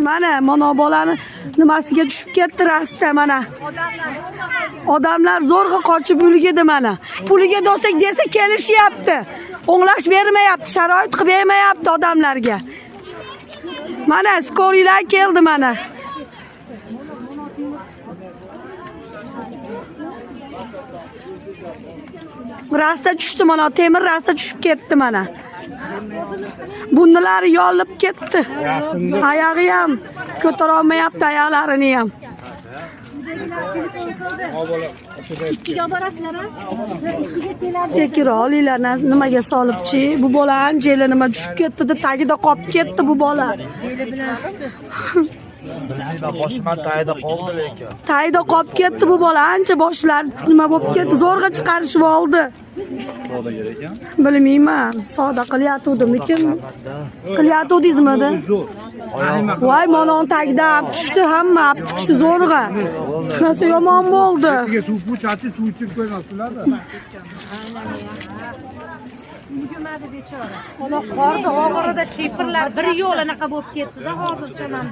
Mana mana bolani nimasiga tushib ketdi rasta mana. Odamlar zo'rg'a qochib ulgurdi mana. Puliga do'sak desa kelishyapti. O'nglash bermayapti, sharoit qilib bermayapti odamlarga. Mana skorilar keldi mana. Rasta tushdi mana, temir rasta tushib ketdi mana. Bunilari yolib ketdi. Oyog'i ham ko'tara olmayapti oyoqlarini ham. Ikkiga borasizlar a? Ikkiga keladi. Sekin olinglar nimaga solibchi? Bu bola ancha nima tushib ketdi, tagida qolib ketdi bu bola. Bilmayman, boshim tagida qoldi lekin. Tagida qolib ketdi bu bola, ancha boshlari nima bo'lib ketdi, zo'rg'a chiqarishib oldi. Bilmayman, savdo qilyatuvdimikin? Qilyatuvdingizmi? Voy, mana uni tagidan olib tushdi, hamma olib chiqishdi zo'rg'a. Narsa yomon bo'ldi. Suv puch achib suv ichib qo'ymasdilar. Ona qorni og'irida shifrlar bir yo'l anaqa bo'lib ketdi-da hozircha ham.